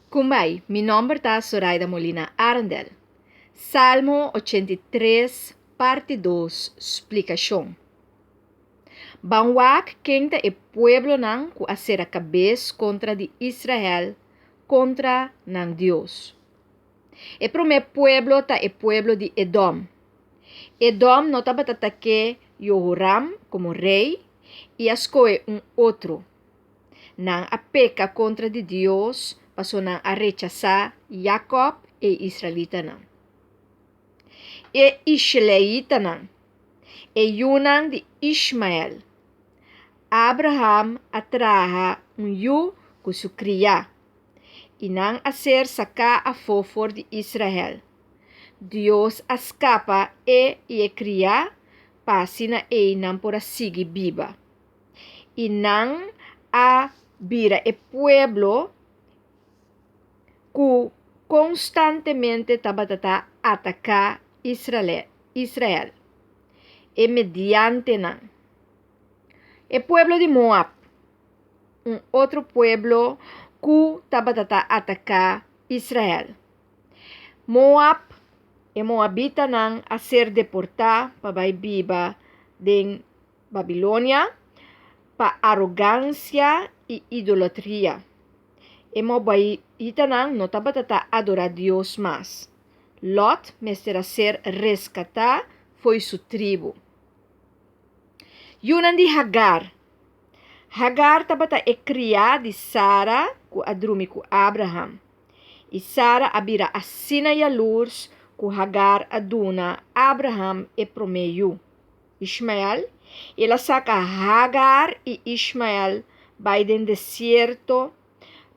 Kumbai, mi nomber ta Soraida Molina Arendel. Salmo 83, parti 2, splikashon. Ban wak ken ta e pueblonan ku a sera kabes kontra di Israel, kontra nan Dios. E promé pueblo ta e pueblo di Edom. Edom no tabata ta ke Jehoram komo rei i a skohe un otro. Nan a peka kontra di Dios paso nan a rechasá Jakòb e israelitanan. E isheleitanan, e yunan di Ishmael. Abraham a traha un yu ku su kriá, i nan a ser saká afó for di Israel. Dios a skapa e i e kriá pa asina ei nan por a sigui biba. I nan a bira e pueblo ku konstantemente tabata ta ataká Israel, e mediantenan. E pueblo di Moab, un otro pueblo ku tabata ta ataká Israel. Moab, e moabitanan a ser deportá pa bai biba den Babilonia pa arogansia i idolatria. E moabitanan no tabata ta adorá Dios mas. Lot mester a ser reskatá fo'i su tribu. Yunan di Hagar. Hagar tabata e kriá di Sara ku a drumi ku Abraham. I Sara a bira asina yalurs ku Hagar a duna Abraham e promé yu, Ishmael, i el a saka Hagar i Ishmael bai den desierto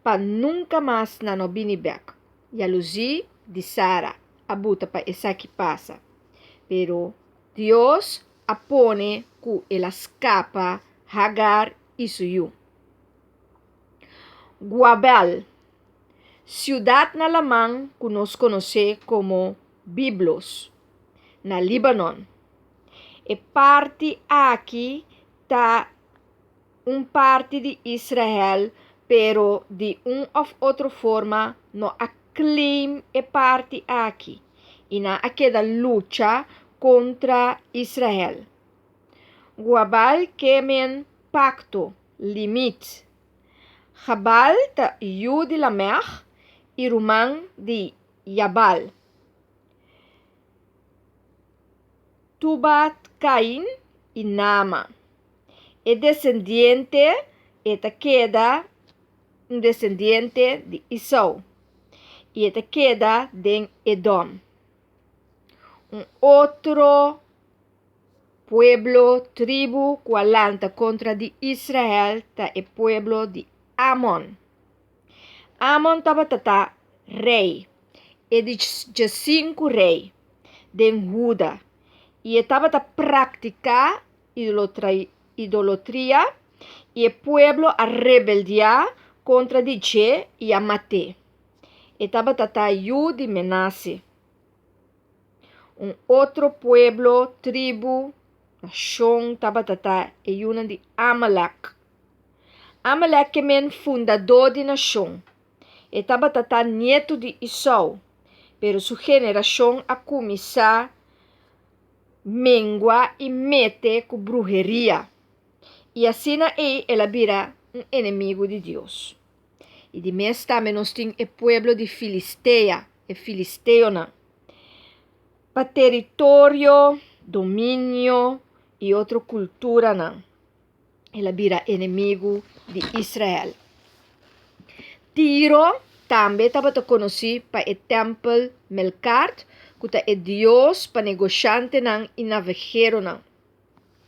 pa nunka mas nan no bini bèk. Yaluzí di Sara a buta pa esaki pasa, pero Dios a pone ku el a skapa Hagar i su yu. Guabel, siudat na laman ku nos konosé komo Biblos, na Libanon. E parti aki ta un parti di Israel, pero di un òf otro forma no a claim e parti aki i nan a keda lucha kontra Israel. Guabal ke men pakto, limit. Jabal ta yu di Lamèg i ruman di Jabal. Tubat-Kain i Nama. E desendiente e ta keda un desendiente di Esau i e ta keda den Edom. Un otro pueblo, tribu ku a lanta kontra di Israel ta e pueblo di Amon. Amon tabata ta rei, e di djesinku rei den Huda, i e tabata praktiká idolotria, i e pueblo a rebeldiá kontra di dje i a mat'é. E tabata ta yu di Menase. Un otro pueblo, tribu, nashon tabata ta e yunan di Amalek. Amalek ke men fundadó di nashon. E tabata ta nietu di Esou, pero su generashon a kuminsá mengua i mete ku bruheria, i asina ei el a bira un enemigu di Dios. I di mes tambe nos tin e pueblo di Filistea, e filisteonan. Pa teritorio, dominio i otro kulturanan, el a bira enemigu di Israel. Tiro tambe tabata konosí pa e tèmpel Melkart, ku ta e dios pa negoshantenan i navegeronan.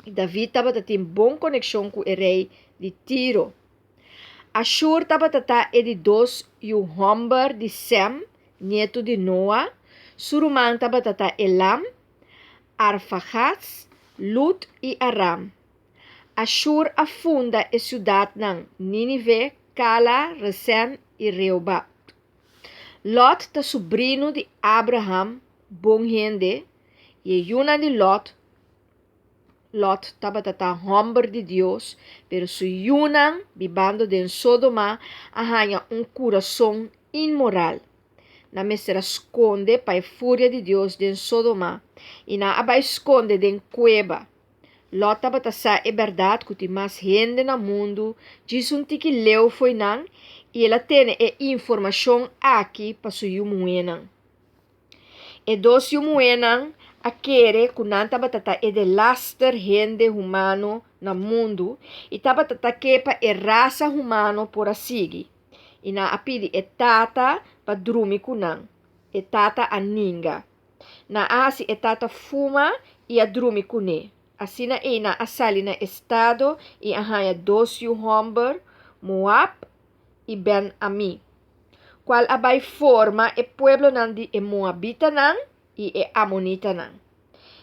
David tabata tin bon konekshon ku e rei di Tiro. Ashur tabata ta e di dos yu hòmber di Sèm, nietu di Noa. Su ruman tabata ta Elam, Arfaxad, Lud i Aram. Ashur a funda e siudatnan Nínive, Kala, Resèn i Rehobat. Lòt ta subrinu di Abraham, bon hende, i e yunan di Lòt, Lòt tabata ta hòmber di Dios, pero su yunan bibando den Sodoma a haña un kurason. inmoral. Nan mester a skonde pa e furia di Dios den Sodoma, i nan a bai skonde den kueba. Lòt tabata sa e bèrdat ku tin mas hende na mundu djis un tiki leu fo'i nan i el a tene e informashon aki pa su yu muhénan. E dos yu muhénan a kere ku nan tabata ta e delaster hende humano na mundu i tabata ta ke pa e rasa humano por a sigui, i nan a pidi e tata pa drumi ku nan. E tata a ninga. Nan a hasi e tata fuma i a drumi kuné. Asina ei nan a sali na estado i a haña dos yu hòmber, Moab i Ben-Amí, kual a bai forma e pueblonan di e moabitanan i e amonitanan.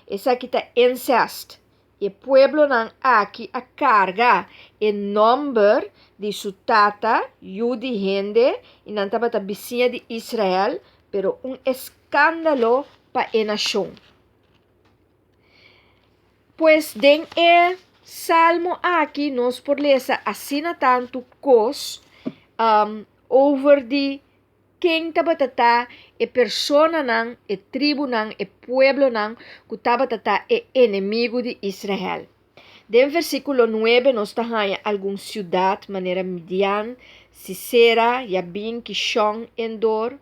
Esaki ta insèst. E pueblonan aki a karga e nòmber di su tata, yu di hende, i nan tabata bisiña di Israel, pero un eskándalo pa e nashon. Pues den e salmo aki nos por lesa asina tantu kos over di Ken tabata ta e personanan, e tribunan, e pueblonan ku tabata ta e enemigu di Israel? Den versíkulo nuebe nos ta haña algun siudat manera Midian, Sisera, Yabin, Kishon, Endor.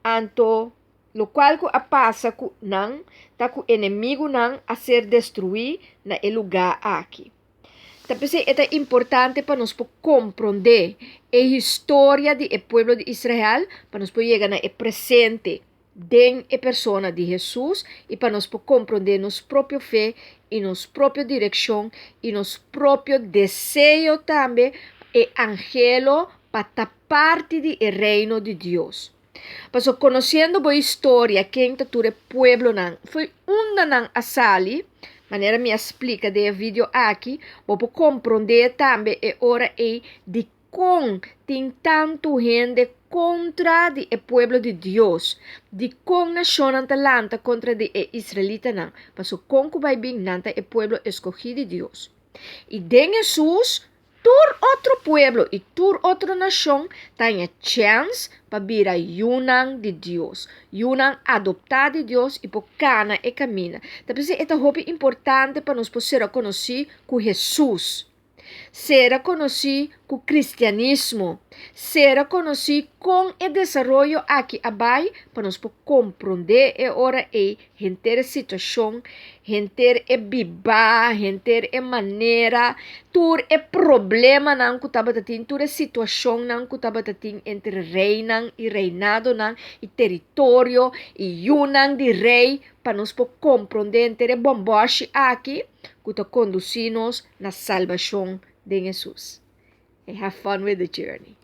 Anto, lokual ku a pasa ku nan ta ku enemigunan a ser destruí na e lugá aki. Ta p'esei e ta importante pa nos por komprondé e historia di e pueblo di Israel, pa nos por yega na e presente den e persona di Hesus i pa nos por komprondé nos propio fe i nos propio direkshon i nos propio deseo tambe e anhelo pa ta parti di e reino di Dios. Pasobra konosiendo bo historia, ken ta tur e pueblonan, fo'i unda nan a sali, manera mi a splika den e video aki, bo por komprondé tambe e ora ei dikon tin tantu hende kontra di e pueblo di Dios, dikon nashonnan ta lanta kontra di e israelitanan, pasobra kon ku bai bin nan ta e pueblo eskogí di Dios. I den Hesus Tur otro pueblo i tur otro nashon ta haña chèns pa bira yunan di Dios, yunan adoptá di Dios i por kana e kaminda. Ta p'esei e ta hopi importante pa nos por sera konosí ku Hesus, sera konosí ku kristianismo, sera konosí kon e desaroyo aki a bai pa nos por komprondé e ora ei Henter e situashon, henter e bibá, henter e manera, tur e problemanan ku tabata tin, tur e situashonnan ku tabata tin entre reinan i reinadonan i teritorio i yunan di rei, pa nos por komprondé henter e bòmbòshi aki ku ta kondusí nos na salbashon den Hesus. Hey, have fun with the journey.